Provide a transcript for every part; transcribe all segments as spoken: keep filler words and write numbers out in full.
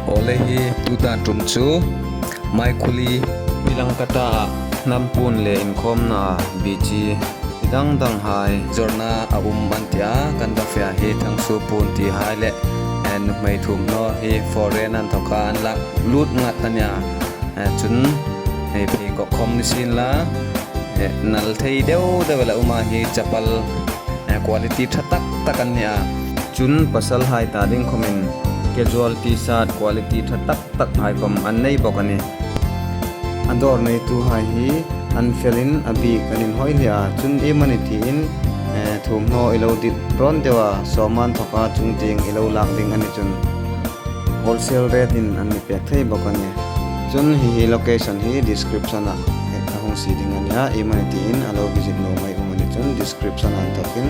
Awle, hi tuta ṭum chu Maikhuli, Pilangkata-a hnam puon le inkhawmna, bichi dang dang hai zawrna a um an tia, kan va fe a, hi thangsuo puon ti hai le, eh, nuhmei thuomhnaw hi foreign an thawka an lak lut ngat a nia. Eh, chun, eh, pheikhawk khawm ni sien la, eh, nal thei deu deu el a um a, hi chapal, eh, quality ṭha tak tak an nia. Chun pasal hai ta ding khawmin casual T-shirt quality ṭha tak tak hai khawm an nei bawk a nih. A dawr neitu hai hi an felin a bik an inhawi hle a, chun iemani tiin, eh, thuomhnaw i lo dit rawn deu a, sawm an thawka chung tieng i lo lak ding a ni chun wholesale rate-in an mi pek thei bawk a nih. Chun hi hi location hi description-a, eh, a hung sie ding a nia, iemani tiin a lo visit nuom ei um a ni chun description-a inthokin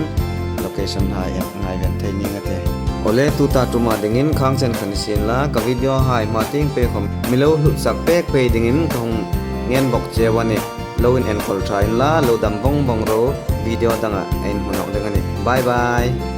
location hai en ngaiven thei ning a tih. Awle, tuta ṭuma dingin khang chen kha ni sien la, ka video hai hma tieng pei khawm mi lo hlutsak pek pei dingin ka hung ngen bawk cheu a nih. Lo inenkawl ṭha inla, lo dam vawng vawng ro, video danga ei inhmu nawk ding a nih. Bye bye.